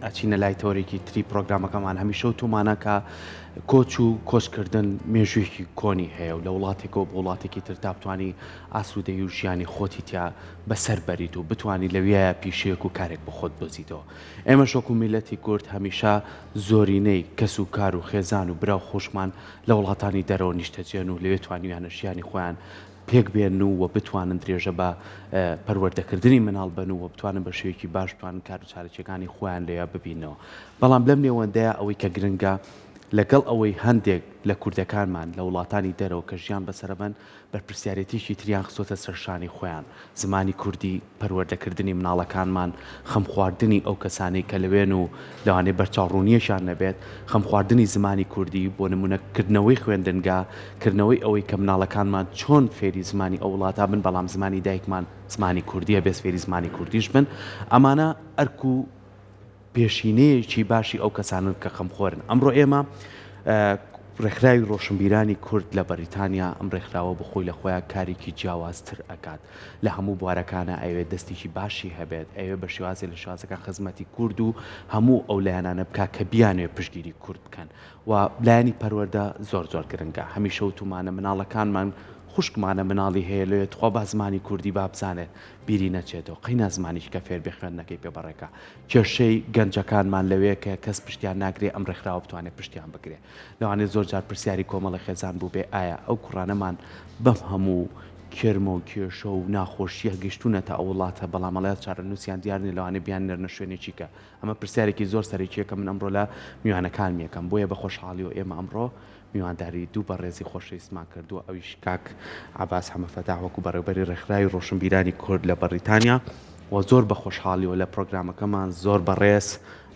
ئەچینە لای تەوەرێکی تری پرۆگرامەکەمان هەمیشە وتومانە کە کۆچ و کۆچکردن مێژوویەکی کۆنی هەیە و لە وڵاتێکەوە بۆ وڵاتێکی تر تا بتانی ئاسوودەی و ژیانی خۆتی تیا بەسەر بەریت و بتانی لەویایە پیشەیەک و کارێک بۆ خۆت بۆزیتەوە ئێمەش وەکو میلەتی کورد هەمیشە زۆرینەی کەس و کار و خێزان و برا و خوشکمان لە وڵاتانی دەرەوە نیشتەجێن و لەوێ توانیویانە ژیانی خۆیان پێک بێنن و وە بتوانن درێژە بە پەروەردەکردنی مناڵ بەن و وە بتوانن بە شێوەیەکی باش بتوانن کار و چالاکیەکانی خۆیان لەوێ ببیننەوە بەڵام لەم نێوەندەیا ئەوەی کە گرنگە لەگەڵ ئەوەی هەندێک لە کوردەکانمان لە وڵاتانی دەرەوە کە ژیان بەسەرەبەن بەرپرسیارێتیەکی تریان خستۆتە سەر شانی خۆیان زمانی کوردی، پەروەردەکردنی مناڵەکانمان، خەمخواردنی ئەو کەسانەی کە لەوێن و لەوانەیە بەرچاوڕوونییەکیان نەبێت، خەمخواردنی زمانی کوردی، بۆ نموونە کردنەوەی خوێندنگا، کردنەوەی ئەوەی کە مناڵەکانمان چۆن فێری زمانی ئەو وڵاتە بن، بەڵام زمانی دایکمان زمانی کوردییە، بێت فێری زمانی کوردیش بن، ئەمانە ئەرک و. پێشینەیەکی باشی ئەو کەسانەن کە خەمخۆرن. ئەمڕۆ ئێمە ڕێکخراوی ڕۆشنبیرانی کورد لە بەریتانیا، ئەم ڕێکخراوە بۆ خۆی لە خۆیا کارێکی جیاوازتر ئەکات لە هەموو بوارەکانا، ئەیەوێت دەستێکی باشی هەبێت، ئەیەوێت بە شێوازێ لە شێوازەکان خزمەتی کورد و هەموو ئەو لایەنانە بکات کە بیانەوێت پشتگیری کورد بکەن و لایەنی پەروەردە زۆر زۆر گرنگە. هەمیشە وتومانە مناڵەکانمان خوشکمانە مناڵی هەیە لەوێ تخوا با زمانی کوردی با بزانێت بیری نەچێتەوە قەینا زمانیش کە فێر بێ خوێندنەکەی پێ بەڕێکا کێشەی گەنجەکانمان لەوێ کە کەس پشتیان ناگرێ ئەم ڕێکخراوە بتوانێت پشتیان بگرێ لەوانەیە زۆر جار پرسیاری کۆمەڵی خێزان بووبێ ئایا ئەو کوڕانەمان بەم هەموو کێرمە و کێشە و ناخۆشیە گەشتونەتە ئەو وڵاتە بەڵام ئەڵێ چارەنووسیان دیار نیە لەوانەیە بیاننێرنە شوێنێکی کە ئەمە پرسیارێکی زۆر سەرەکیە کە من ئەمڕۆ لە میوانەکانم یەکەم بۆیە بە خۆشحاڵیەوە ئێمە ئەمڕۆ میوانداری دوو بەڕێزی خۆشەویستمان کردووە ئەویش کاک عەباس حەمەفەتاح وەکو بەڕێوبەری ڕێکخراوی ڕۆشنبیرانی کورد لە بەڕیتانیا و زۆر بە خۆشحاڵیەوە لە پرۆگرامەکەمان زۆر بەڕێز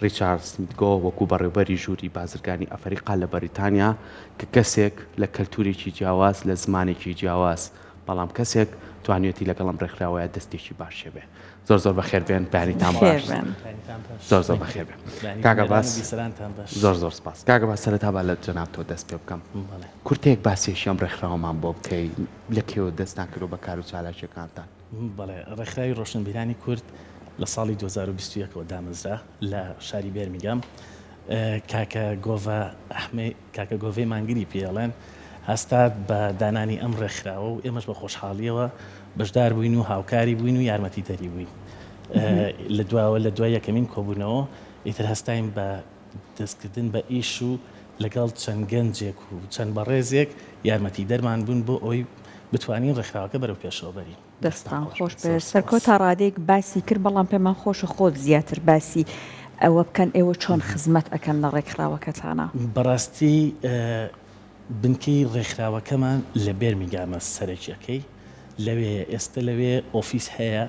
ڕیچارد سمیتگۆ وەکو بەڕێوبەری ژووری بازرگانی ئەفەریقا لە بەریتانیا کە کەسێک لە کەلتورێکی جیاواز لە زمانێکی جیاواز بەڵام کەسێک توانیوێتی لەگەڵ ئەم ڕێکخراوەیە دەستێکی باش هەبێ. زۆر زۆر بەخێر بێن بەیانیتان باش زۆر زۆر بەخێر بێن کاکە باس زۆر زۆر سپاس کاکە باس سەرەتا با لە جەنابتەوە دەست پێ بکەم کورتەیەک باسێکی ئەم ڕێکخراوەمان بۆ بکەی لە کێوە دەستان کردو بە کار و چالاکیەکانتان بەڵێ ڕێکخراوی ڕۆشنبیرانی کورد لە ساڵی 2021ەوە دامەزرا لە شاری بێرمیگام کاکە گۆڤە ئەحمەی کاکە گۆڤەی مانگری پێی ئەڵێن هەستات بە دانانی ئەم ڕێکخراوە و ئێمەش بە خۆشحاڵیەوە بەشدار بووین و هاوکاری بووین و یارمەتیدەری بووین لە دواوە لە دوای یەکەمین کۆبوونەوە ئیتر هەستاین بە دەستکردن بە ئیش و لەگەڵ چەند گەنجێک و چەند بەڕێزێک یارمەتیدەرمان بوون بۆ ئەوەی بتوانین ڕێکخراوەکە بەرەو پێشەوە بەرین. دەستتان خۆش بێ سەرکۆ تا ڕادەیەک باسی کرد بەڵام پێمان خۆشە خۆت زیاتر باسی ئەوە بکەن ئێوە چۆن خزمەت ئەکەن لە ڕێکخراوەکەتانا. بەڕاستی بنکەی ڕێکخراوەکەمان لە بێرمینگامە سەرەکیەکەی لەوێیە ئێستە لەوێ ئۆفیس هەیە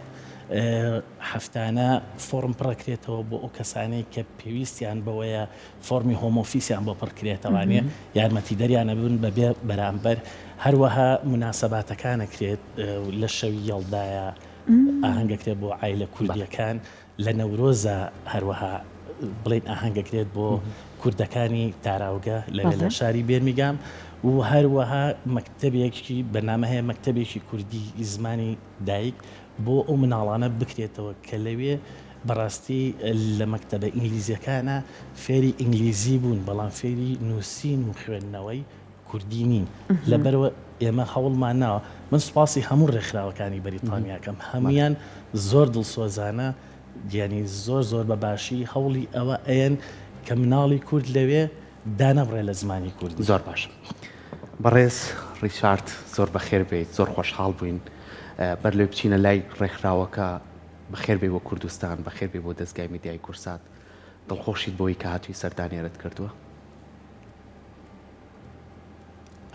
هەفتانە فۆڕم پڕەکرێتەوە بۆ ئەو کەسانەی کە پێویستیان بەوەیە فۆڕمی Home Office یان بۆ پڕکرێتەوانێ یارمەتیدەریان ئەبن بە بێ بەرامبەر هەروەها موناسەباتەکان ئەکرێت لە شەوی یەڵدایە ئاهەنگ ئەکرێت بۆ عایلە کوردیەکان لە نەورۆزە هەروەها بڵێن ئاهەنگ ئەکرێت بۆ کوردەکانی تاراوگە لەوێ لە شاری بێرمیگام و هەروەها مەکتەبێکی بەرنامە هەیە مەکتەبێکی کوردی زمانی دایک بۆ ئەو مناڵانە بکرێتەوە کە لەوێ بەڕاستی لە مەکتەبە ئینگلیزیەکانا فێری ئینگلیزی بوون بەڵام فێری نووسین و خوێندنەوەی کوردی نین لەبەرئەوە ئێمە هەوڵمان ناوە من سوپاسی هەموو ڕێکخراوەکانی بەریتانیا کەم هەموویان زۆر دڵسۆزانە یانی زۆر زۆر بە باشی هەوڵی ئەوە ئەیەن کە مناڵی کورد لەوێ دانەبڕێ لە زمانی کوردی. زۆر باش بەڕێز ڕیچارد زۆر بەخێر بێیت زۆر خۆشحاڵ بووین بەر لەوەی بچینە لای ڕێکخراوەکە بەخێر بێی بۆ کوردستان، بەخێر بێی بۆ دەزگای میدیایی کوردسات، دڵخۆشیت بەوەی کە هاتووی سەردانی ئێرەت کردووە؟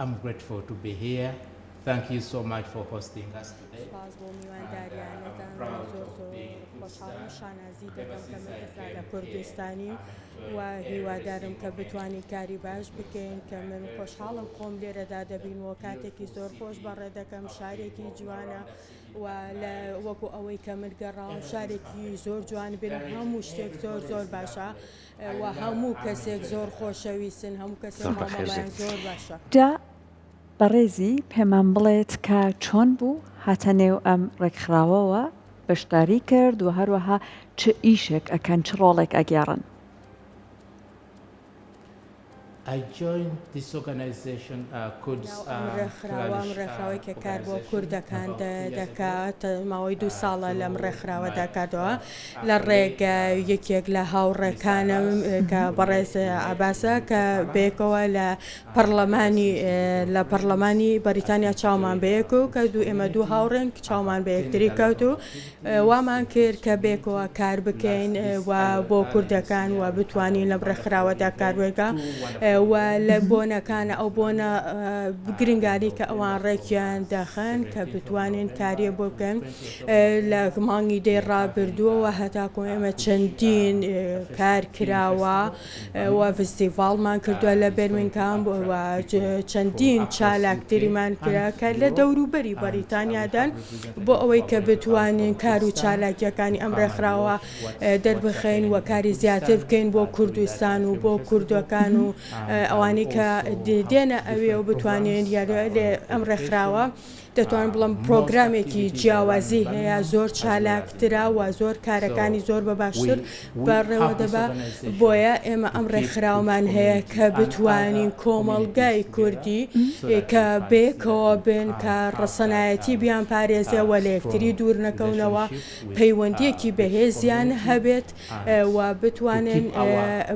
I'm grateful to be here. Thank you so much for hosting us today. سوپاس بۆ میوانداریانەتان زۆر زۆر خۆشحاڵم شانازی دەکەم کە من ئێستا لە کوردستانیم و هیوادارم کە بتوانین کاری باش بکەین کە من خۆشحاڵم خۆم لێرەدا دەبینمەوە کاتێکی زۆر خۆش بەڕێ دەکەم شارێکی جوانە و لە وەکو ئەوەی کە من گەڕاوم شارێکی زۆر جوان بینم هەموو شتێک زۆر زۆر باشە و هەموو کەسێک زۆر خۆشەویستن هەموو کەسێک زۆر بەخێر مامەڵەیان بێی. زۆر باشە. جا بەڕێزی پێمان بڵێت کە چۆن بوو هاتە نێو ئەم ڕێکخراوەوە؟ بەشداری کرد و هەروەها چ ئیشێک ئەکەن چ ڕۆڵێک ئەگێڕن؟ ناو ئەم ڕێکخراوە، ئەم ڕێکخراوەی کە کار بۆ کوردەکان دەکات، ماوەی دوو ساڵە لەم ڕێکخراوەدا کار لە ڕێگای یەکێک لە هاوڕێکانم کە بەڕێز عەباسە کە بەیەکەوە لە پەڕلەمانی لە پەڕلەمانی بەریتانیا چاومان بەیەک و کە دوو ئێمە دوو هاوڕێن چاومان بە یەکتری کەوت و وامان کرد کە بێکەوە کار بکەین و بۆ کوردەکان و بتوانین لەم ڕێکخراوەدا کار بکە و لە بۆنەکانە ئەو بۆنە گرنگانی کە ئەوان ڕێکیان دەخەن کە بتوانین کاریە بۆ بکەن لە مانگی دەی ڕابردووەوە هەتاکۆ ئێمە چەندین کار کراوە و فستیڤاڵمان کردووە لە بێرمینگهام و چەندین چالاکتریمان کرا کە لە دەوروبەری بەریتانیادان بۆ ئەوەی کە بتوانین کار و چالاکیەکانی ئەم ڕێکخراوە دەربخەین و کاری زیاتر بکەین بۆ کوردستان و بۆ کوردەکان و ئەوانەی کە دێنە ئەوێ و بتوانین ئەم ڕێکخراوە دەتوانم بڵێم پرۆگرامێکی جیاوازی هەیە زۆر چالاکترە و زۆر کارەکانی زۆر بە باشتر بەڕێوە دەبا بۆیە ئێمە ئەم ڕێکخراومان هەیە کە بتوانین کۆمەڵگای کوردی کە بەیەکەوە بن کە ڕەسەنایەتی بیان پارێزێ و لە یەکتری دوور نەکەونەوە پەیوەندیەکی بەهێزیان هەبێت و بتوانن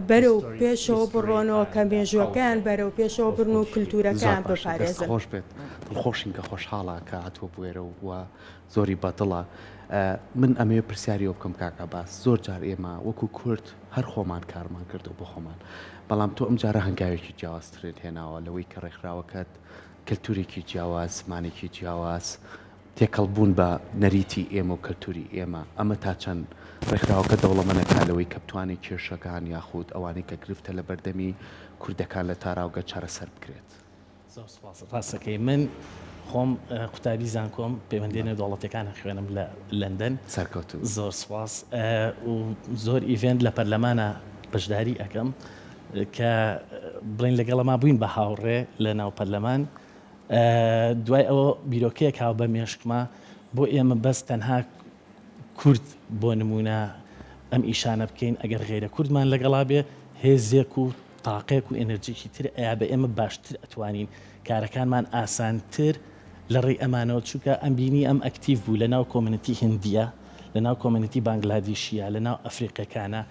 بەرەو پێشەوە بڕۆنەوە کە مێژوەکەیان بەرەو پێشەوە برن و کللتورەکەیان بپارێزن. خۆش بێت. دڵخۆشین کە خۆشحاڵە کە هاتووە بۆ ئێرە و زۆری بەدڵە. من ئەمەوێ پرسیاری ئەوە بکەم کاک عەباس، زۆر جار ئێمە وەکو کورد هەر خۆمان کارمان کردووە بۆ خۆمان، بەڵام تۆ ئەمجارە هەنگاوێکی جیاوازترت هێناوە لەوەی کە ڕێکخراوەکەت کەلتورێکی جیاواز، زمانێکی جیاواز، تێکەڵ بوون بە نەریتی ئێمە و کەلتوری ئێمە، ئەمە تا چەند ڕێکخراوەکە دەوڵەمەنەکا لەوەی کە بتوانێت کێشەکان یاخود ئەوانەی کە گرفتە لە بەردەمی کوردەکان لە تاراوگە چارەسەر بکرێت؟ زۆر سوپاس. ڕاستەکەی من خۆم قوتابی زانکۆم پەیوەندیە نێودەوڵەتیەکان ئەخوێنم لە لەندەن. سەرکەوتوو. زۆر سوپاس و زۆر event لە پەرلەمانە بەشداری ئەکەم کە بڵێن لەگەڵەما بووین بە هاوڕێ لە ناو پەرلەمان دوای ئەوە بیرۆکەیەک هاو بە مێشکما بۆ ئێمە بەس تەنها کورد بۆ نموونە ئەم ئیشانە بکەین ئەگەر غەیرە کوردمان لەگەڵا بێ هێزێک و تاقێک و ئێنرجیکی تر ئەیا بە ئێمە باشتر ئەتوانین کارەکانمان ئاسانتر لە ڕێی ئەمانەوە چونکە ئەم بینی ئەم active بوو لە ناو community هندیە لە ناو community بانگلادیشیە لە ناو ئەفریقیەکانە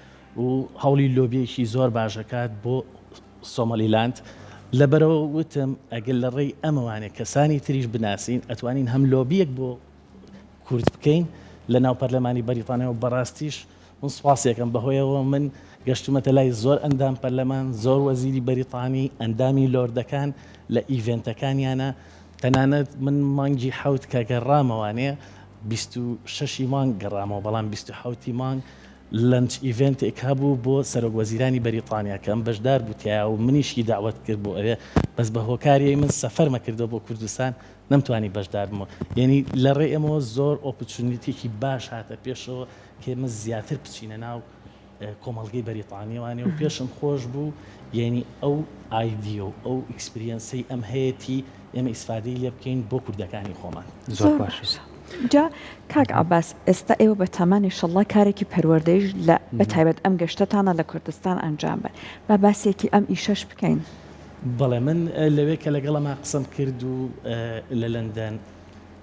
و هەوڵی لۆبیەکی زۆر باش ئەکات بۆ سۆمالیلاند لەبەرەوە وتم ئەگەر لە ڕێی ئەمەوانێ کەسانی تریش بناسین ئەتوانین هەم لۆبیەک بۆ کورد بکەین لە ناو پەرلەمانی بەریتانیا و بەڕاستیش من سوپاسیەکەم بەهۆیەوە من گەشتومەتە لای زۆر ئەندام پەرلەمان زۆر وەزیری بەریتانی ئەندامی لۆردەکان لە event ەکانیانە تەنانەت من مانگی حەوت کە گەڕامەوانێ 26 مانگ گەڕامەوە بەڵام 27 مانگ lunch event ێک هەبوو بۆ سەرۆک وەزیرانی بەریتانیا کە ئەم بەشدار بوو تیایا و منیشی دەعوەت کرد بۆ ئەوێ بەس بە هۆکاری من سەفەرمە کردەوە بۆ کوردستان نەمتوانی بەشدار بم یعنی لە ڕێی ئێمەوە زۆر opportunity ێکی باش هاتە پێشەوە کە ئێمە زیاتر بچینە ناو کۆمەڵگەی بەریتانیەوانێ و پێشم خۆش بوو یعنی ئەو idea و ئەو experience ەی ئەم هەیەتی ئێمە ئیسفادەی لێ بکەین بۆ کوردەکانی خۆمان. زۆر باشە. جا کاک عەباس ئێستا ئێوە بە تامان ئیشەڵڵا کارێکی پەروەردەیش لە بە تایبەت ئەم گەشتەتانە لە کوردستان ئەنجام بەن با باسێکی ئەم ئیشەش بکەین. بەڵێ من لەوێ کە لەگەڵەما قسەم کرد و لە لەندەن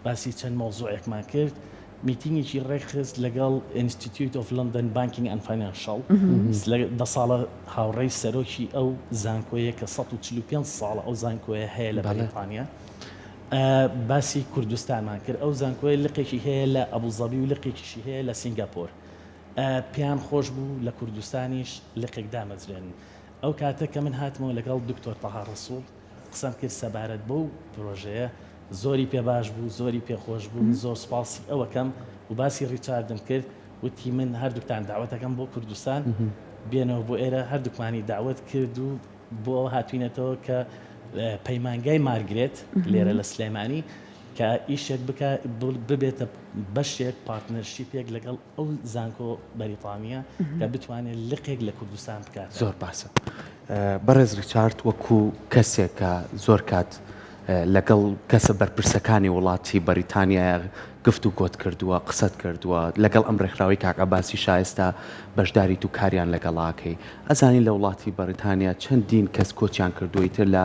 باسی چەند مەوزوعێکمان کرد میتینگێکی ڕێکخست لەگەڵ Institute of London Banking and Financial دە ساڵە هاوڕێی سەرۆکی ئەو زانکۆیە کە 145 ساڵە ئەو زانکۆیە هەیە لە بەریتانیا باسی کوردستانمان کرد ئەو زانکۆیە لقێکی هەیە لە ئەبوزەبی و لقێکیشی هەیە لە سینگاپۆر پێیان خۆش بوو لە کوردستانیش لقێک دامەزرێنن ئەو کاتە کە من هاتمەوە لەگەڵ دکتۆر تەها ڕەسوڵ قسەم کرد سەبارەت بەو پرۆژەیە زۆری پێ باش بوو زۆری پێ خۆش بوو من زۆر سوپاسی ئەوەکەم و باسی ڕیچاردم کرد وتی من هەردووکتان داوەتەکەم بۆ کوردستان بێنەوە بۆ ئێرە هەردووکمانی داوەت کرد و بۆ ئەوە هاتوینەتەوە کە پەیمانگای مارگرێت لێرە لە سلێمانی کە ئیشێک بکە ببێتە بەشێک partnership ێک لەگەڵ ئەو زانکۆ بەریتانیە کە بتوانێت لقێک لە کوردستان بکات. زۆر باشە بەڕێز ڕیچارد وەکو کەسێک کە زۆر کات. لەگەڵ کەسە بەرپرسەکانی وڵاتی بەریتانیا گفتوگۆت کردووە، قسەت کردووە، لەگەڵ ئەم ڕێکخراوەی کاک عەباسی شایستە بەشداریت و کاریان لەگەڵاکەی. ئەزانین لە وڵاتی بەریتانیا چەندین کەس کۆچیان کردووە ئیتر لە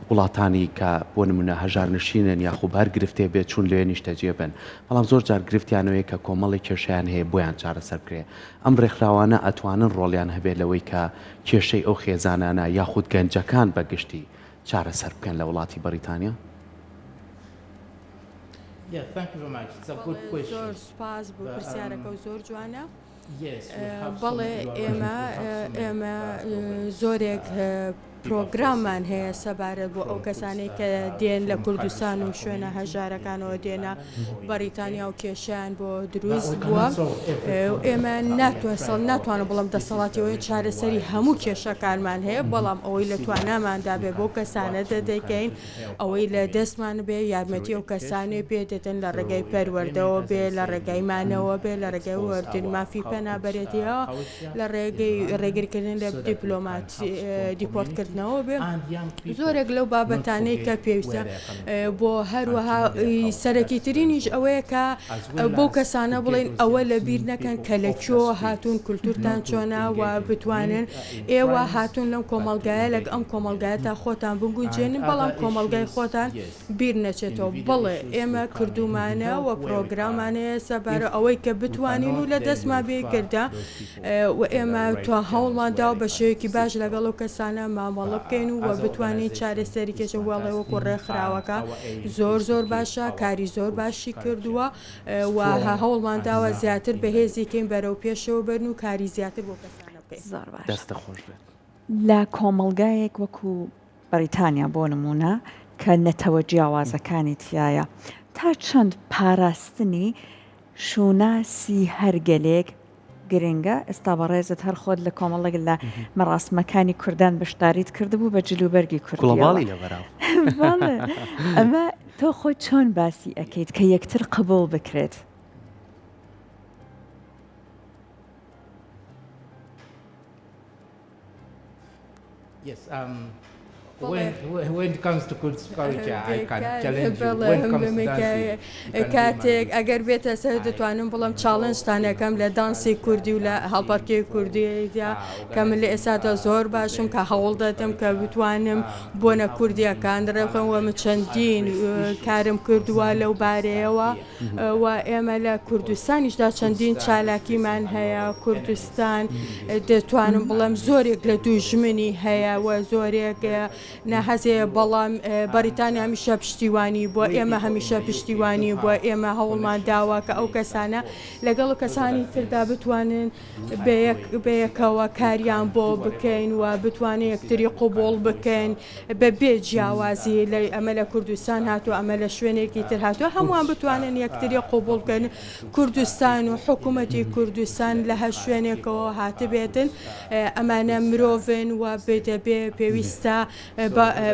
وڵاتانی کە بۆ نمونە هەژارنشینن یاخو بە هەر گرفتێ بێت چوون لەوێ نیشتەجێ بن بەڵام زۆر جار گرفتیان ئەوەیە کە کۆمەڵێک کێشەیان هەیە بۆیان چارەسەر بکرێ ئەم ڕێکخراوانە ئەتوانن ڕۆڵیان هەبێت لەوەی کە کێشەی ئەو خێزانانە یاخود گەنجەکان بە گشتی چارەسەر بکەن لە وڵاتی بەریتانیا؟ بەڵێ زۆر سوپاس بۆ پرسیارەکە و زۆر جوانە. بەڵێ ئێمە ئێمە زۆرێک پرۆگراممان هەیە سەبارەت بۆ ئەو کەسانەی کە دێن لە کوردستان و شوێنە هەژارەکانەوە دێنە بەریتانیا و کێشیان بۆ دروست بووە ئێمە ناتوانسەڵ ناتوانم بڵم دەسەڵاتیەوەی چارەسەری هەموو کێشەکانمان هەیە بەڵام ئەوەی لە تواناماندا بێ بۆ کەسانە دەدەکەین ئەوەی لە دەستمان بێ یارمەتی ئەو کەسانەی پێ دەدەن لە ڕێگای پەروەردەوە بێ لە ڕێگای مانەوە بێ لە ڕێگای وەردن مافی پەنابەرێتیەوە لە ڕێگەی ڕێگرکردن لە دیپلۆمات دیپۆرتکردنەوە بێ زۆرێک لەو بابەتانەی کە پێویستە بۆ هەروەها سەرەکی ترینیش ئەوەیە کە بۆ کەسانە بڵێن ئەوە لە بیر نەکەن کە لە کوێوە هاتوون کولتورتان چۆنە و بتوانن ئێوە هاتوون لەم کۆمەڵگایە لەگ ئەم کۆمەڵگایە تا خۆتان بگونجێنن بەڵام کۆمەڵگای خۆتان بیر نەچێتەوە بەڵێ ئێمە کردومانە و پرۆگرامان هەیە سەبارە ئەوەی کە بتوانین و لە دەستمان بێ کردە و ئێمە تو هەوڵمان داوە بە شێوەیەکی باش لەگەڵ ئەو کەسانە مامەڵە بکەین و وە بتوانین چارەسەری کێشە وەڵێ وەکو ڕێکخراوەکە زۆر زۆر باشە کاری زۆر باشی کردووە و هەوڵمان داوە زیاتر بەهێزی کەین بەرەو پێشەوە بەرن و کاری زیاتر بۆ کەسانە بکەین. زۆر باشە. دەستت خۆش بێت. لە کۆمەڵگایەک وەکو بەریتانیا بۆ نموونە کە نەتەوە جیاوازەکانی تیایە تا چەند پاراستنی شوناسی هەر گەلێک گرنگە، ئێستا بەڕێزت هەر خۆت لە کۆمەڵێک لە مەراسمەکانی کوردان بەشداریت کردبوو بە جلوبەرگی کوردیەوە. گوڵەباڵی لەبەرا. بەڵێ ئەمە تۆ خۆت چۆن باسی ئەکەیت کە یەکتر قبوڵ بکرێت؟ کاتێک ئەگەر بێتە سەر دەتوانم بڵم challenge تان ئەکەم لە دانسی کوردی و لە هەڵپەڕکێی کوردیدا کە من لە ئێستادا زۆر باشم کە هەوڵ دەدەم کە بتوانم بۆنە کوردیەکان ڕێبخەم وە من چەندین کارم کردووە لەو بارەیەوە و ئێمە لە کوردستانیشدا چەندین چالاکیمان هەیە کوردستان دەتوانم بڵێم زۆرێک لە دوژمنی هەیە و زۆرێک ناحەزێ بەڵام بەریتانیا هەمیشە پشتیوانی بووە ئێمە هەمیشە پشتیوانی بووە ئێمە هەوڵمان داوە کە ئەو کەسانە لەگەڵ کەسانی تردا بتوانن بەیەکەوە کاریان بۆ بکەین و بتوانین یەکتری قبوڵ بکەین بە بێ جیاوازی لە ئەمە لە کوردستان هاتووە ئەمە لە شوێنێکی تر هاتووە هەمووان بتوانن یەکتری قبوڵ بکەن کوردستان و حکوومەتی کوردستان لە هەر شوێنێکەوە هاتبێتن ئەمانە مرۆڤن و دەبێ پێویستە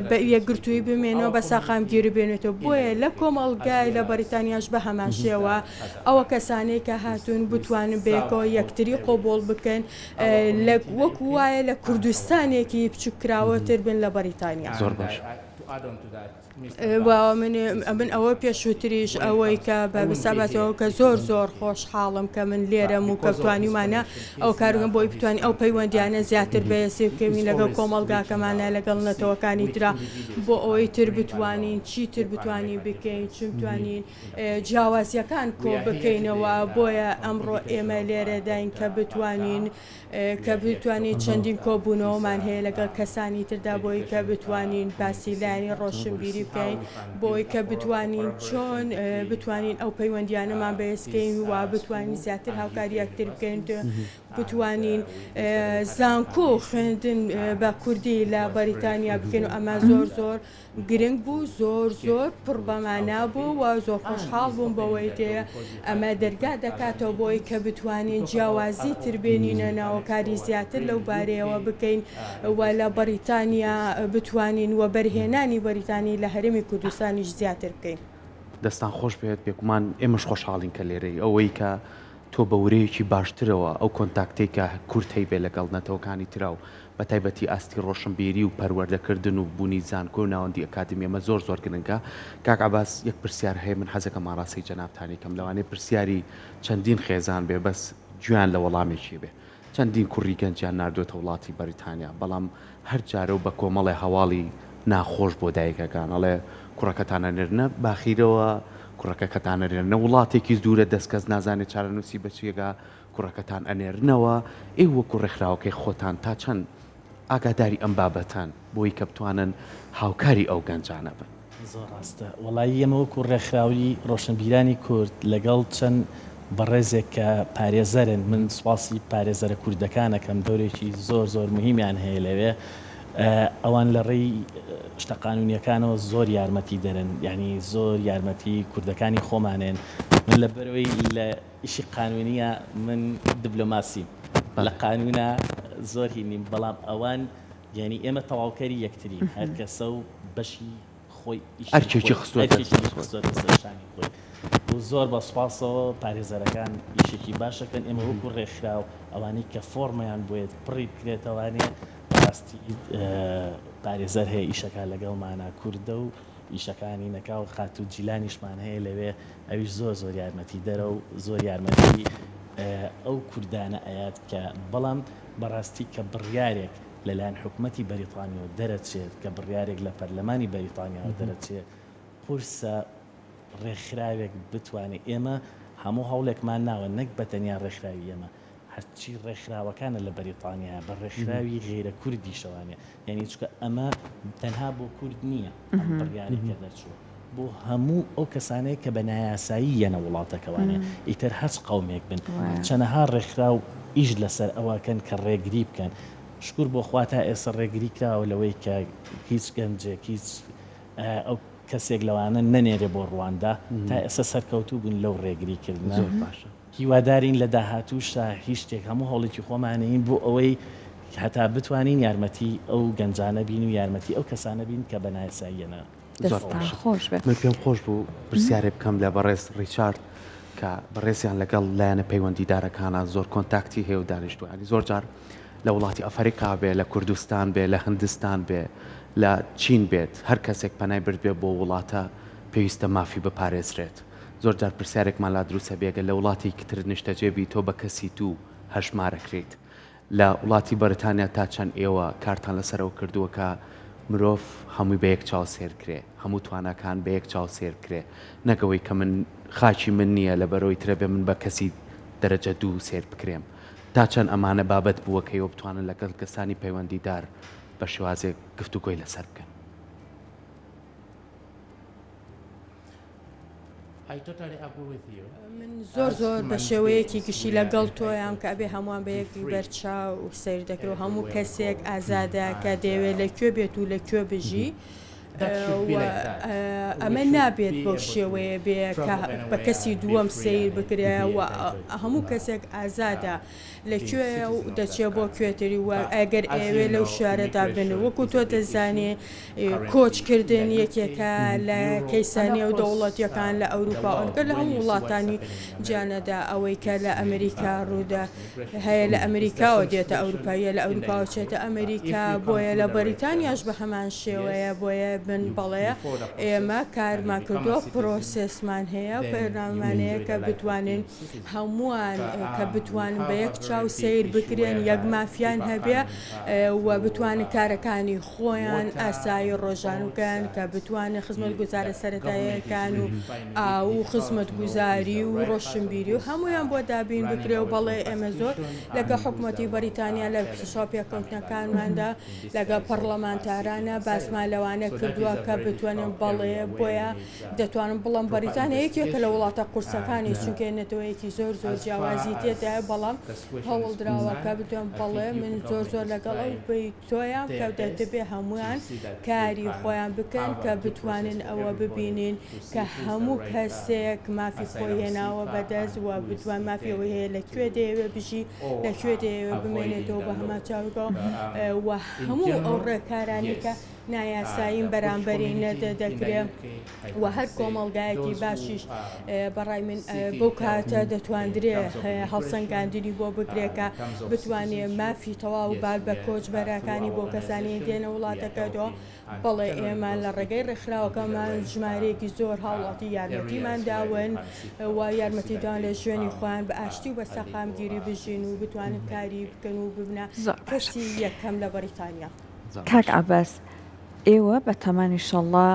بە یەکگرتووی بمێنەوە بە ساقامگیری بێنێتەوە بۆیە لە کۆمەڵگای لە بەریتانیاش بە هەمان شێوە ئەوە کەسانەی کە هاتوون بتوانن بەیەکەوە یەکتری قبوڵ بکەن لە وەکو وایە لە کوردستانێکی بچووککراوەتر بن لە بەریتانیا. زۆر باش. من ئەوە پێشووتریش ئەوەی کە بە بساباتەوە کە زۆر زۆر خۆشحاڵم کە من لێرەم و کە توانیمانە ئەو کارگەم بۆی بتوانین ئەو پەیوەندیانە زیاتر بەهێزی بکەوین لەگەڵ کۆمەڵگاکەمانە لەگەڵ نەتەوەکانی ترا بۆ ئەوەی تر بتوانین چیتر بتوانین بکەین چون توانین جیاوازیەکان کۆ بکەینەوە بۆیە ئەمڕۆ ئێمە لێرەداین کە بتوانین کە بتوانین چەندین کۆبوونەوەمان هەیە لەگەڵ کەسانی تردا بۆی کە بتوانین باسی لایەنی ڕۆشنبیری بکەین بۆی کە بتوانین چۆن بتوانین ئەو پەیوەندیانەمان بەهێزکەین و بتوانین زیاتر هاوکاری یەکتر بکەین بتوانین زانکۆ خوێندن بە کوردی لە بەریتانیا بکەین و ئەمە زۆر زۆر گرنگ بوو زۆر زۆر پڕ بەمانا بوو و زۆر خۆشحاڵ بووم بەوەی تێ ئەمە دەرگا دەکاتەوە بۆی کە بتوانین جیاوازی تر بێنینە ناوە کاری زیاتر لەو بارەیەوە بکەین و لە بەریتانیا بتوانین وەبەرهێنانی بەریتانی لە هەرێمی کوردستانیش زیاتر بکەین. دەستان خۆش بێت بێگومان ئێمەش خۆشحاڵین کە لێرەی ئەوەی کە. تۆ بە ورەیەکی باشترەوە ئەو contact ەی کە کورد هەیبێ لەگەڵ نەتەوەکانی ترا و بە تایبەتی ئاستی ڕۆشنبیری و پەروەردەکردن و بوونی زانکۆ و ناوەندی ئەکادیمی ئەمە زۆر زۆر گرنگە. کاک عەباس یەک پرسیار هەیە من حەزەکەم ئاڕاستەی جەنابتانی کەم لەوانەیە پرسیاری چەندین خێزان بێ بەس گوێیان لە وەڵامێکی بێ چەندین کوڕی گەنجیان ناردۆتە وڵاتی بەریتانیا بەڵام هەر جارە و بە کۆمەڵێ هەواڵی ناخۆش بۆ دایکەکان ئەڵێ کوڕەکەتان ئەنێرنە باخیرەوە کوڕەکەکەتان ئەنێرنە وڵاتێکی دوورە دەست کەس نازانێ چارەنووسی بە چیەگا کوڕەکەتان ئەنێرنەوە ئێوە وەکو ڕێکخراوەکەی خۆتان تا چەند ئاگاداری ئەم بابەتەن بۆی کە بتوانن هاوکاری ئەو گەنجانە بن؟ زۆر ڕاستە وەڵایی ئێمە وەکو ڕێکخراوی ڕۆشنبیرانی کورد لەگەڵ چەند بەڕێزێک کە پارێزەرن من سوپاسی پارێزەرە کوردەکان ئەکەم دەورێکی زۆر زۆر موهیمیان هەیە لەوێ ئەوان لە ڕێی شتە قانونیەکانەوە زۆر یارمەتی دەرن یعنی زۆر یارمەتی کوردەکانی خۆمانێن من لەبەرەوەی لە ئیشی قانونیە من دبلۆماسیم لە قانونا زۆر هی نیم بەڵام ئەوان یانی ئێمە تەواوکەری یەکترین هەر کەسە و بەشی خۆی ئیشی ئەرکێکی خۆی خستووەتە ئەرکێکی سەر خۆی. خستووەتە سەر شانی خۆی و زۆر بە سوپاسەوە پارێزەرەکان ئیشێکی باش ئەکەن ئێمە وەکو ڕێکخراو ئەوانەی کە فۆڕمیان بۆیەت پڕی بکرێتەوانێ بەڕاستی پارێزەر هەیە ئیشەکە لەگەڵمانە کوردە و ئیشەکانی نەکا و خاتوو جیلانیشمان هەیە لەوێ ئەویش زۆر زۆر یارمەتی دەرە و زۆر یارمەتی ئەو کوردانە ئەیات کە بەڵام بەڕاستی کە بڕیارێک لەلایەن حکومەتی بەریتانیەوە دەرەچێت کە بڕیارێک لە پەرلەمانی بەریتانیاوە دەرەچێت قورسە ڕێکخراوێک بتوانێت ئێمە هەموو هەوڵێکمان ناوە نەک بەتەنیا ڕێکخراوی ئێمە هەرچی ڕێکخراوەکانە لە بەریتانیا بە ڕێکخراوی غەیرە کوردیشەوانێ یانی چونکە ئەمە تەنها بۆ کورد نییە ئەم بڕیارەی کە دەرچووە بۆ هەموو ئەو کەسانەیە کە بە نایاسایی یەنە وڵاتەکەوانێ ئیتر هەچ قەومێک بن چەنەها ڕێکخراو ئیش لەسەر ئەوەکەن کە ڕێگری بکەن شکور بۆ خوا تا ئێستا ڕێگری کراوە لەوەی کە هیچ گەنجێک هیچ ئەو کەسێک لەوانە نەنێرێ بۆ ڕواندا تا ئێستا سەرکەوتوو بوون لەو ڕێگری کردنە. زۆر باشە. هیوادارین لە داهاتووشدا هیچ شتێک هەموو هەوڵێکی خۆمانەین بۆ ئەوەی هەتا بتوانین یارمەتی ئەو گەنجانە بین و یارمەتی ئەو کەسانە بین کە بە نایاساییەنە. زۆر دەستتان باشە. خۆش بێت. من پێم خۆش بوو پرسیارێ بکەم لە بەڕێز ڕیچارد کە بەڕێزیان لەگەڵ لایەنە پەیوەندیدارەکانا زۆر contact ی هەیە و دانیشتووە یانی زۆر جار لە وڵاتی ئەفەریقا بێ لە کوردستان بێ لە هندستان بێ لە چین بێت هەر کەسێک پەنای بردبێ بۆ وڵاتە پێویستە مافی بپارێزرێت زۆر جار پرسیارێکمان لا دروست ئەبێ گەر لە وڵاتێکی تر نیشتەجێ بی تۆ بە کەسی دوو هەژمارەکرێیت لە وڵاتی بەریتانیا تا چەند ئێوە کارتان لەسەر ئەوە کردووە کە مرۆڤ هەمووی بە یەک چاو سێر کرێ هەموو تواناکان بە یەک چاو سێر کرێ نەک ئەوەی کە من خاکی من نییە لەبەرئەوەی ترە بێ من بە کەسی دەرەجە دوو سێر بکرێم تا چەند ئەمانە بابەت بووە کە ئێوە بتوانن لەگەڵ کەسانی پەیوەندیدار بە شێوازێک گفتوگۆی لەسەر بکەن؟ من زۆر زۆر بە شێوەیەکی گشتی لەگەڵ تۆیام کە ئەبێ هەمووان بە یەک بەرچاو سەیر دەکرێت و هەموو کەسێک ئازادە کە دەیەوێت لە کوێ بێت و لە کوێ بژی. ئەمە نابێت بەو شێوەیە بێ کە بە کەسی دووەم سەیر بکرێ و هەموو کەسێک ئازادە لە کوێیە و دەچێ بۆ کوێتری و ئەگەر ئەیەوێ لەو شارەدا بن وەکو تۆ دەزانێ کۆچ کردن یەکێکە لە کەیسە نێودەوڵەتیەکان لە ئەوروپا ئەوکە لە هەموو وڵاتانی جیانەدا ئەوەی کە لە ئەمریکا ڕوودا هەیە لە ئەمریکاوە دێتە ئەوروپاییە لە ئەوروپاوە چێتە ئەمریکا بۆیە لە بەریتانیاش بە هەمان شێوەیە بۆیە من بەڵێ ئێمە کارمان کردووە پرۆسێسمان هەیە بەرنامەمان هەیە کە بتوانین هەمووان کە بتوانن بە یەک چاو سەیر بکرێن یەک مافیان هەبێ و بتوانن کارەکانی خۆیان ئاسایی ڕۆژان بکەن کە بتوانن خزمەتگوزارە سەرەتاییەکان و ئاو و خزمەتگوزاری و ڕۆشنبیری و هەموویان بۆ دابین بکرێ و بەڵێ ئێمە زۆر لەگەڵ حکومەتی بەریتانیا لە چاوپێکەوتنەکانماندا لەگەڵ پەڕڵەمانتارانە باسمان لەوانە کردووە کە بتوانن بەڵێ بۆیە دەتوانم بڵێم بەریتانیا یەکێکە لە وڵاتە قورسەکانی چونکە نەتەوەیەکی زۆر زۆر جیاوازی تێدایە بەڵام هەوڵدراوە کە بتوان بەڵێ من زۆر زۆر لەگەڵ ئەو تۆیان کە دەبێ هەموویان کاری خۆیان بکەن کە بتوانن ئەوە ببینین کە هەموو کەسێک مافی خۆی هێناوە بەدەست و بتوان مافی ئەوەی هەیە لە کوێ دەیەوێ بژی لە کوێ دەیەوێ بمێنێتەوە بە هەمان چاوگەوە و هەموو ئەو ڕێکارانەی کە نایاسایین بەرامبەر. بەرامبەری نەدەکرێ و هەر کۆمەڵگایەکی باشیش بەڕای من بەو کاتە دەتواندرێ هەڵسەنگاندنی بۆ بکرێ کە بتوانێ مافی تەواو بات بە کۆچبەرەکانی بۆ کەسانی دێنە وڵاتەکەەوە بەڵێ ئێمە لە ڕێگەی ڕێکخراوەکەمان ژمارەیەکی زۆر هاوڵاتی یارمەتیمان داون و یارمەتیدان لە ژیانی خۆیان بە ئاشتی و بە سەقامگیری بژین و بتوانن کاری بکەن و ببنە کەسی یەکەم لە بەریتانیا. کاک عەباس ئێوە بەتەمان ئیشەڵا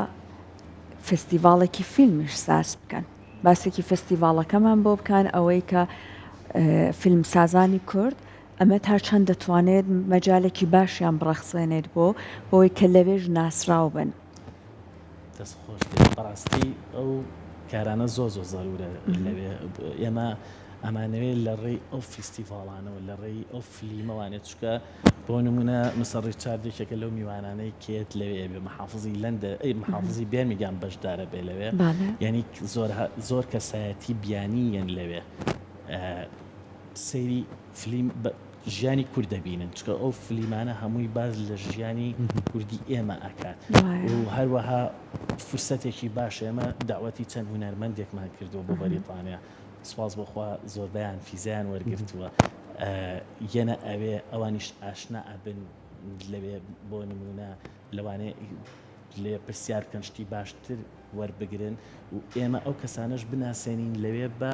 فستیڤاڵێکی فیلمیش ساز بکەن باسێکی فستیڤاڵەکەمان بۆ بکەن ئەوەی کە فیلمسازانی کورد ئەمە تا چەند دەتوانێت مەجالێکی باشیان بڕەخسێنێت بۆ بۆی کە لەوێش ناسراو بن. دەست خۆش بێت بەڕاستی ئەو کارانە زۆر زۆر زەرورە لەوێ ئێمە ئەمانەوێت لە ڕێی ئەو فیستیڤاڵانەوە لە ڕێی ئەو فلیمەوانێت چکە بۆ نمونە مستەر ڕیچارد یەکێکە لەو میوانانەی کێت لەوێ ئەبێ محافزی لەندە ئەی محافزی بێرمیگام بەشدارە بێ لەوێ یعنی زۆر زۆر کەسایەتی بیانی یەن لەوێ سەیری فلیم ژیانی کورد دەبینن چکە ئەو فلیمانە هەمووی باز لە ژیانی کوردی ئێمە ئەکات و هەروەها فرسەتێکی باش ئێمە داوەتی چەند هونەرمەندێکمان کردووە بۆ بەریتانیا سوپاس بۆ خوا زۆربەیان فیزەیان وەرگرتووە یەنە ئەوێ ئەوانیش ئاشنا ئەبن لەوێ بۆ نمونە لەوانەیە لێ پرسیار بکەن شتی باشتر وەربگرن و ئێمە ئەو کەسانەش بناسێنین لەوێ بە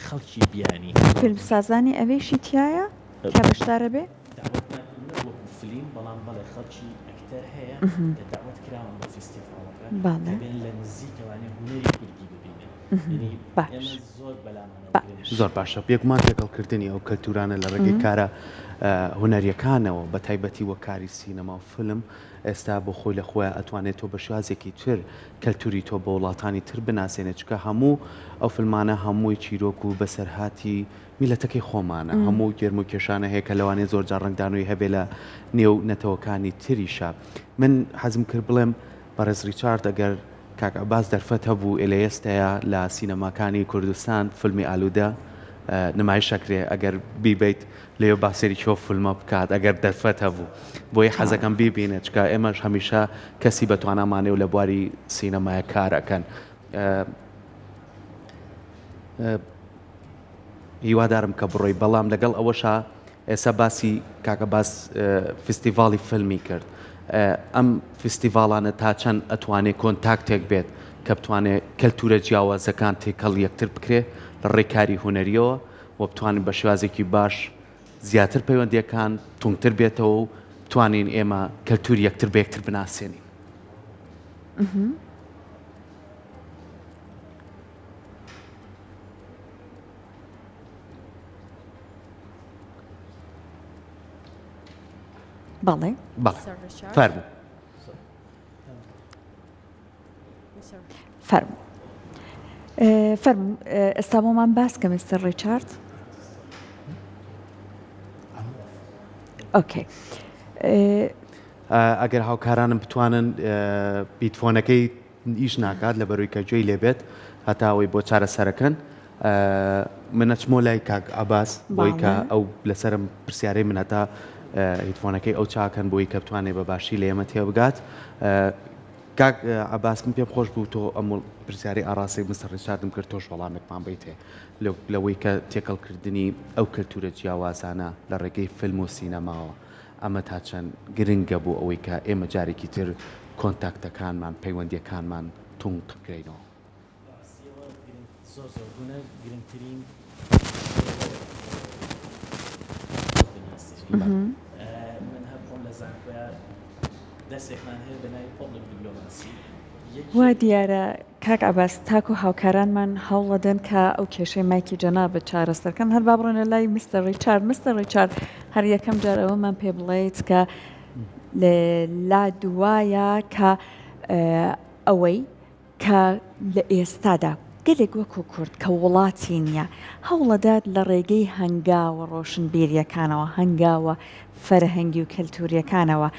خەڵکی بیانی. فیلمسازانی ئەوێشی تیایە کە بەشدارە بێ؟ دەعوەتمان کردوون نەک وەکو فلیم بەڵام بەڵێ خەڵکی ئەکتەر هەیە کە دەعوەت کراون بۆ فیستیڤاڵەکە کە بێن لە نزیکەوانێ هونەری کوردی ببینن یەنی ئێمە زۆر بەلامانەوە گرنگە. زۆر باشە بێگومان تێکەڵکردنی ئەو کەلتورانە لە ڕێگەی کارە هونەریەکانەوە بە تایبەتی وەک کاری سینەما و فلم ئێستا بۆ خۆی لە خۆیا ئەتوانێت تۆ بە شێوازێکی تر کەلتوری تۆ بە وڵاتانی تر بناسێنێت چونکە هەموو ئەو فلمانە هەمووی چیرۆک و بەسەرهاتی میلەتەکەی خۆمانە هەموو گێرم و کێشانە هەیە کە لەوانەیە زۆر جار ڕەنگدانەوەی هەبێ لە نێو نەتەوەکانی تریشا من حەزم کرد بڵێم بەڕێز ڕیچارد ئەگەر کاک عەباس دەرفەت هەبوو لە ئێستەیا لە سینەماکانی کوردستان فیلمی ئالوودە نمایش ئەکرێ ئەگەر بیبەیت لەوێ با سەیری ئەو فیلمە بکات ئەگەر دەرفەت هەبوو بۆیە حەزەکەم بیبینێت چونکە ئێمەش هەمیشە کەسی بەتوانامانەیە و لە بواری سینەمایە کار ئەکەن هیوادارم کە بڕۆی بەڵام لەگەڵ ئەوەشا ئێستا باسی کاکە باس فستیڤاڵی فیلمی کرد ئەم فستیڤاڵانە تا چەند ئەتوانێ کۆنتاکتێک بێت کە بتوانێت کەلتورە جیاوازەکان تێکەڵ یەکتر بکرێ لە ڕێکاری هونەریەوە و بتوانین بە شێوازێکی باش زیاتر پەیوەندیەکان توندتر بێتەوە و بتوانین ئێمە کەلتور یەکتر بە یەکتر بناسێنین. بەڵێ بەڵێ فەرموو فەرموو فەرموو ئێستا بۆمان باس کە مستەر ڕیچارد okay ئەگەر هاوکارانم بتوانن headphone ەکەی ئیش ناکات لەبەروی کە گوێی لێبێت هەتا ئەوەی بۆ چارەسەرەکەن من ئەچمۆ لای کاک عباس بۆی کە ئەو لەسەرم پرسیارەی من هەتا headphone ەکەی ئەو چاکەن بۆی کە بتوانێت بە باشی لە ئێمە تێبگات کاک عباس من پێم خۆش بوو تۆ ئەم پرسیاری ئاڕاستەی مستەر ڕیچاردم کرد تۆش وەڵامێکمان بیتێ لەوەی کە تێکەڵکردنی ئەو کەلتورە جیاوازانە لە ڕێگەی فیلم و سینەماوە ئەمە تا چەند گرنگە بۆ ئەوەی کە ئێمە جارێکی تر کۆنتاکتەکانمان، پەیوەندییەکانمان توند بکەینەوە؟ بە ڕاستیەوە گرنگ زۆر زۆر هونەر گرنگترین شێوەیە بناسی من هەر خۆم لە زانکۆیا دەرسێکمان هەیە بە ناوی public diplomacy وا دیارە کاک عەباس تاکو هاوکارانمان هەوڵەدەن کە ئەو کێشەی مایکی جەنابت چارەسەر کەن هەر با بڕۆینە لای مستەر ڕیچارد مستەر ڕیچارد هەر یەکەم جار ئەوەمان پێ بڵێیت کە لا دوایە کە ئەوەی کە لە ئێستادا گەلێک وەکو کورد کە وڵاتی نییە هەوڵەدات لە ڕێگەی هەنگاوە ڕۆشنبیریەکانەوە هەنگاوە فەرهەنگی و کەلتوریەکانەوە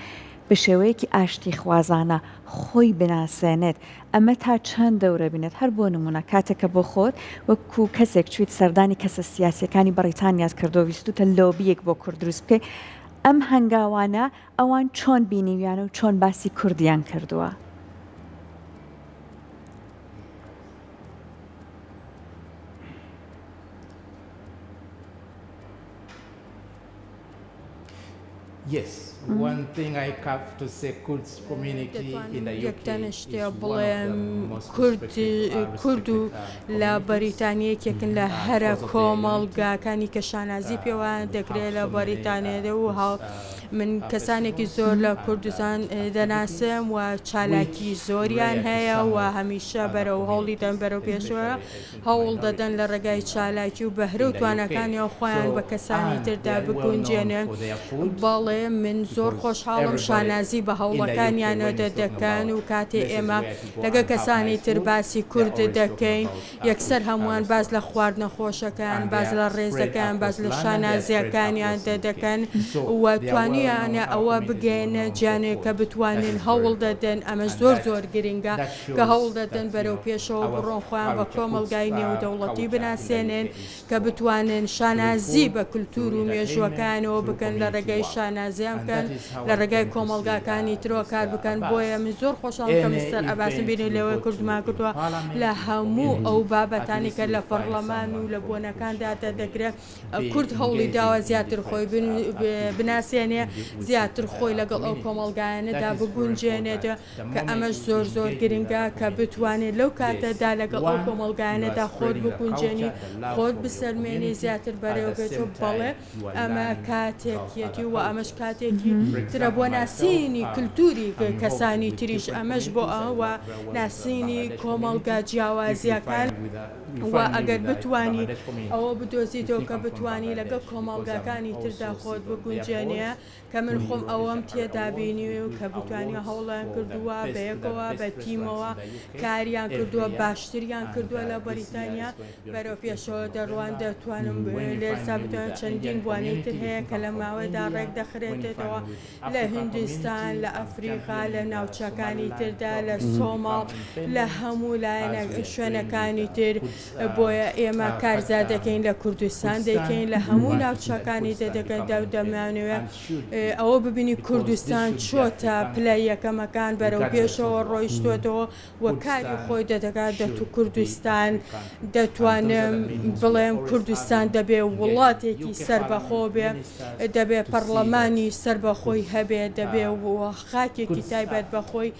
بە شێوەیەکی ئاشتیخوازانە خۆی بناسێنێت، ئەمە تا چەند دەورە بینێت؟ هەر بۆ نموونە کاتێک کە بۆ خۆت وەکو کەسێک چوویت سەردانی کەسە سیاسیەکانی بەڕیتانیات کردووە ویستوتە لۆبیەک بۆ کورد دروست بکەیت، ئەم هەنگاوانە ئەوان چۆن بینیویانە و چۆن باسی کوردیان کردووە؟ دەتوانم یەک دانە شتێ بڵێم کورد کورد و لە بەریتانیا یەکێکن لە هەرە کۆمەڵگاکانی کە شانازی پێوە دەکرێت لە بەریتانیا و هاو من کەسانێکی زۆر لە کوردستان دەناسم و چالاکی زۆریان هەیە و هەمیشە بەرەو هەوڵی دەن بەرەو پێشەوە هەوڵ دەدەن لە ڕێگای چالاکی و بەهرە و تواناکانیەوە خۆیان بە کەسانی تردا بگونجێنن. بەڵێ من زۆر خۆشحاڵم شانازی بە هەوڵەکانیانەوە دەکەن و کاتێ ئێمە لەگەڵ کەسانی تر باسی کورد دەکەین یەکسەر هەمووان باس لە خواردنە خۆشەکان، باس لە ڕێزەکەیان، باس لە شانازییەکانیان دەکەن و توانیویانە ئەوە بگەیەنە جیانێ کە بتوانن هەوڵ دەدەن ئەمەش زۆر زۆر گرنگە. کە هەوڵ دەدەن بەرەو پێشەوە بڕۆن خۆیان بە کۆمەڵگای نێودەوڵەتی بناسێنن کە بتوانن شانازی بە کلتور و مێژووەکانەوە بکەن لە ڕێگای شانازیان بکەن لە ڕێگای کۆمەڵگاکانی ترەوە کار بکەن بۆیە من زۆر خۆشحاڵم کە مستەر عەباسم بینی لەوێ کوردمان کردووە لە هەموو ئەو بابەتانی کە لە پەڕڵەمان و لە بۆنەکاندا دەدەکرێت کورد هەوڵی داوە زیاتر خۆی بناسێنێ زیاتر خۆی لەگەڵ ئەو کۆمەڵگایانەدا بگونجێنێت کە ئەمەش زۆر زۆر گرنگە کە بتوانێت لەو کاتەدا لەگەڵ ئەو کۆمەڵگایانەدا خۆت بگونجێنی خۆت بسەلمێنی زیاتر بەرێوەبێت و بەڵێ ئەمە کاتێکیەتی و ئەمەش کاتێکی ترە بۆ ناسینی کلتوری کەسانی تریش ئەمەش بۆ ئەوە ناسینی کۆمەڵگا جیاوازیەکان و ئەگەر بتوانی ئەوە بدۆزیتەوە کە بتوانی لەگەڵ کۆمەڵگاکانی تردا خۆت بگونجێنێ کە من خۆم ئەوەم تێدا بینیوە کە بتوانیوە هەوڵیان کردووە بەیەکەوە بە تیمەوە کاریان کردووە باشتریان کردووە لە بەریتانیا بەرەو پێشەوە دەڕوان دەتوانم لێرسا بتوانم چەندین بوانەی تر هەیە کە لە ماوەدا ڕێک دەخرێتێتەوە لە هیندستان لە ئەفریقا لە ناوچەکانی تردا لە سۆماڵ لە هەموو لایەنە شوێنەکانی تر بۆیە ئێمە کارزا دەکەین لە کوردستان دەیکەین لە هەموو ناوچەکانی دەدەکەن دا دەمانەوێ ئەوە ببینی کوردستان چۆتە پلە یەکەمەکان بەرەو پێشەوە ڕۆیشتۆتەوە و کاری خۆی دەدەکات دەتو کوردستان دەتوانم بڵێم کوردستان دەبێ وڵاتێکی سەربەخۆ بێ دەبێ پەڕڵەمانی سەربەخۆی هەبێ دەبێ خاکێکی تایبەت بە خۆی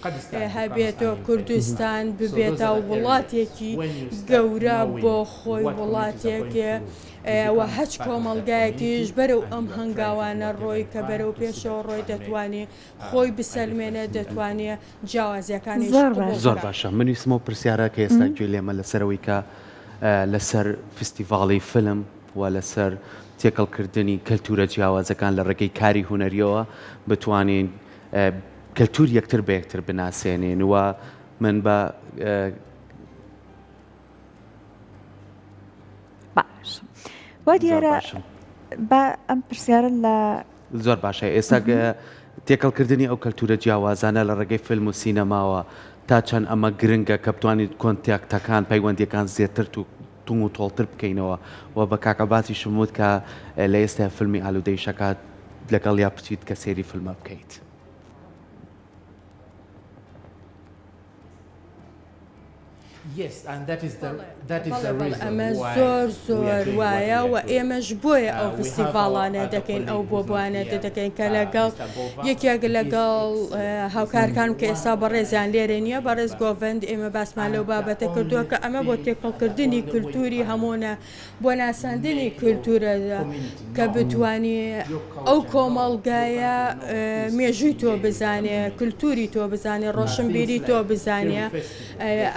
هەبێت و کوردستان ببێتە وڵاتێکی گەورە بۆ خۆی وڵاتێک و هەچ کۆمەڵگایەکیش بەرەو ئەم هەنگاوانە ڕۆی کە بەرەو پێشەوە ڕۆی دەتوانێ خۆی بسەلمێنێ دەتوانێ جیاوازیەکانیش زۆر قبوڵ باشە. زۆر بکات. باشە من ویستم ئەو پرسیارە کە ئێستا گوێ لێمە لەسەر ئەوەی کە لەسەر فستیڤاڵی فیلم و لەسەر تێکەڵکردنی کەلتورە جیاوازەکان لە ڕێگەی کاری هونەریەوە بتوانین کەلتور یەکتر بە یەکتر بناسێنین و من بە باش وا دیارە با ئەم پرسیارە لە زۆر باشە ئێستا تێکەڵکردنی ئەو کەلتورە جیاوازانە لە ڕێگەی فیلم و سینەماوە تا چەند ئەمە گرنگە کە بتوانیت contact ەکان پەیوەندیەکان زیاتر توند و تۆڵتر بکەینەوە و بە کاک عەباسیشم وت کە لە ئێستا فیلمی ئالوودەی شەکات لەگەڵیا بچیت کە سەیری فیلمە بکەیت. بەڵێ بەڵێ ئەمە زۆر زۆر وایە و ئێمەش بۆیە ئەو فستیڤاڵانە دەکەین ئەو بۆبوانە دەکەین کە لەگەڵ یەکێک لەگەڵ هاوکارکان کە ئێستا بەڕێزیان لێرە نییە بەڕێز گۆڤەند ئێمە باسمان لەو بابەتە کردووە کە ئەمە بۆ تێکەڵکردنی کولتوری هەموونە بۆ ناساندنی کولتوورە کە بتوانی ئەو کۆمەڵگایە مێژووی تۆ بزانێ کولتوری تۆ بزانێ ڕۆشنبیری تۆ بزانێ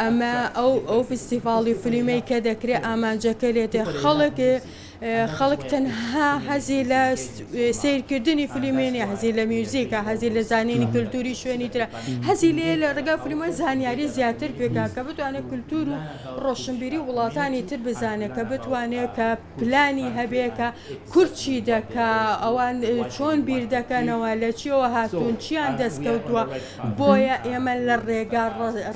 ئەمە ئەو ئەو فستیڤاڵی فلیمەی کە دەکرێت ئامانجەکە لێتێ خەڵک خەڵک تەنها حەزی لە سەیرکردنی فلیمێ نیە حەزی لە میوزیکە حەزی لە زانینی کللتوری شوێنی ترە حەزی لێ لە ڕێگا فلیمە زانیاری زیاتر پێکا کە بتوانێت کللتور و ڕۆشنبیری وڵاتانی تر بزانێت کە بتوانێت کە پلانی هەبێ کە کورد چی دەکا ئەوان چۆن بیر دەکەنەوە لە چیەوە هاتوون چیان دەستکەوتووە بۆیە ئێمە لە ڕێگا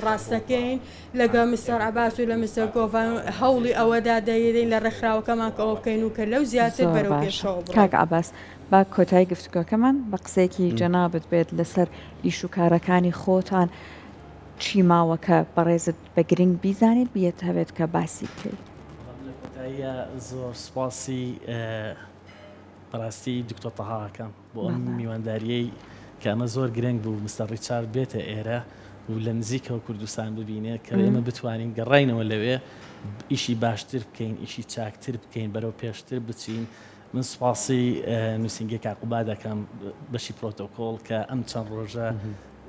ڕاستەکەین لەگەڵ مستەر عەباس و لە مستەر گۆڤان هەوڵی ئەوەدا دەیدەین لە ڕێکخراوەکەمان کە ئەوە بکەین و کە لەو زیاتر زۆر بەرەو باشە پێشەوە بڕۆین. کاک عەباس با کۆتایی گفتوگۆکەمان بە قسەیەکی جەنابت بێت لەسەر ئیش و کارەکانی خۆتان چی ماوە کە بەڕێزت بە گرنگ بیزانیت بیتهەوێت کە باسی بکەیت؟ بەڵام لە کۆتاییا زۆر سوپاسی بەڕاستی دکتۆر تەها ئەکەم. بۆ ئەم میوانداریەی کە ئەمە زۆر گرنگ بوو مستەر ڕیچارد بێتە ئێرە و لە نزیکەوە کوردستان ببینێ کە ئێمە بتوانین گەڕاینەوە لەوێ ئیشی باشتر بکەین ئیشی چاکتر بکەین بەرەو پێشتر بچین من سوپاسی نووسینگەی کاک قوباد دەکەم بەشی پرۆتۆکۆڵ کە ئەم چەند ڕۆژە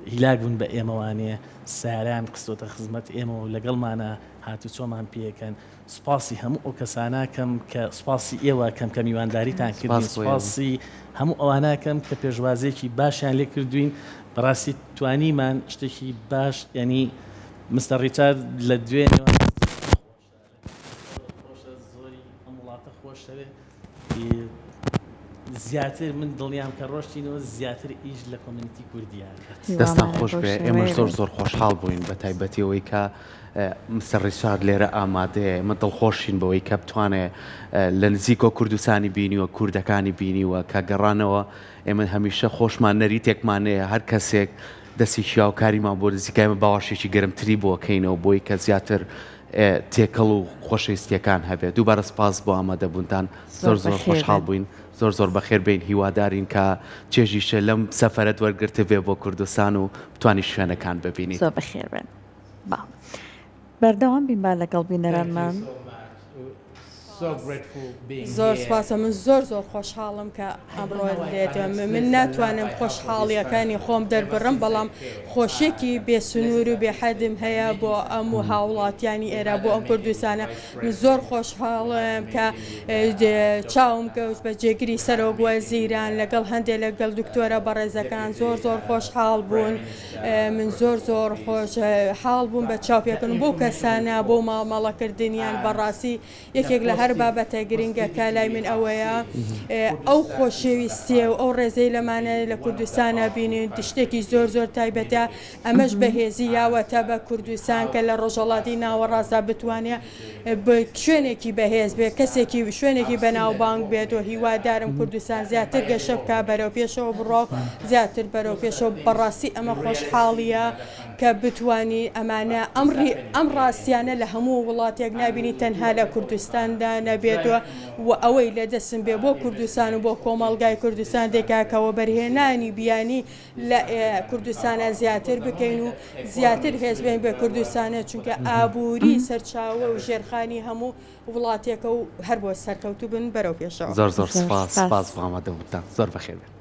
هیلاک بوون بە ئێمەوانێ ساران خستۆتە خزمەت ئێمە و لەگەڵمانە هاتوچۆمان پێکەن سوپاسی هەموو ئەو کەسانە کەم کە سوپاسی ئێوە کەم کە میوانداریتان کردین سوپاسی هەموو ئەوانە کەم کە پێشوازێکی باشیان لێ کردوین بەڕاستی توانیمان شتێکی باش ینی مستەر ڕیچارد لە دوێنێوە خۆشە زۆری ئەم وڵاتە خۆشەوێ زیاتر من دڵنیام کە ڕۆشتینەوە زیاتر ئیش لە community کوردیان دەستان خۆش بێ ئێمە زۆر زۆر خۆشحاڵ بووین بە تایبەتی ئەوەی کە مستەر ڕیچارد لێرە ئامادەیە ئێمە دڵخۆشین بەوەی کە بتوانێ لە نزیکەوە کوردستانی بینیوە کوردەکانی بینیوە کە گەڕانەوە ئێمە هەمیشە خۆشمان نەریتێکمان هەیە هەر کەسێک دەستێکی هاوکاریمان بۆ نزیکە ئێمە باوەشێکی گەرمتری بۆ کەینەوە بۆی کە زیاتر تێکەڵ و خۆشەویستیەکان هەبێت دووبارە سپاس بۆ ئامادەبوونتان زۆر زۆر خۆشحاڵ بووین زۆر زۆر بەخێر بێن هیوادارین کە چێژیشە لەم سەفەرەت وەرگرتبێ بۆ کوردستان و بتانی شوێنەکان ببینیت. زۆر بەخێر بێن. با بەردەوام بین با لەگەڵ بینەرانمان. زۆر سوپاسە من زۆر زۆر خۆشحاڵم کە ئەمڕۆ لێتم من ناتوانم خۆشحاڵیەکانی خۆم دەربڕم بەڵام خۆشیەکی بێسنوور و بێحەدم هەیە بۆ ئەم و هاوڵاتیانی ئێرە بۆ ئەم کوردستانە من زۆر خۆشحاڵم کە چاوم کەوت بە جێگری سەرۆک وەزیران لەگەڵ هەندێک لەگەڵ دکتۆرە بەڕێزەکان زۆر زۆر خۆشحاڵ بوون من زۆر زۆر خۆش حاڵ بووم بە چاوپێکەوتن بەو کەسانە بۆ مامەڵەکردنیان بەڕاستی یەکێک لە هەر بابەتە گرنگەکە لای من ئەوەیە ئەو خۆشەویستیە و ئەو ڕێزەی لەمانە لە کوردستانە بینین شتێکی زۆر زۆر تایبەتە ئەمەش بەهێزی یاوەتە بە کوردستان کە لە ڕۆژهەڵاتی ناوەڕاستدا بتوانێت شوێنێکی بەهێز بێت کەسێکی شوێنێکی بەناوبانگ بێت و هیوادارم کوردستان زیاتر گەشە بکا بەرەو پێشەوە بڕوا و زیاتر بەرەو پێشەوە بەڕاستی ئەمە خۆشحاڵیە کە بتوانی ئەمانە ئەم ئەم ڕاستیانە لە هەموو وڵاتێک نبینی تەنها لە کوردستاندا نەبێتەوە و ئەوەی لە دەستم بێ بۆ کوردستان و بۆ کۆمەڵگای کوردستان دەکاکەوە بەرهێنانی بیانی لە کوردستانە زیاتر بکەین و زیاتر هێز بێن بە کوردستانە چونکە ئابووری سەرچاوە و ژێرخانی هەموو وڵاتێکە و هەر بۆ سەرکەوتوو بن بەرەو پێشەوە. زۆر زۆر سپاس سپاس بۆ ئامادەبوونتان زۆر بەخێر بێن.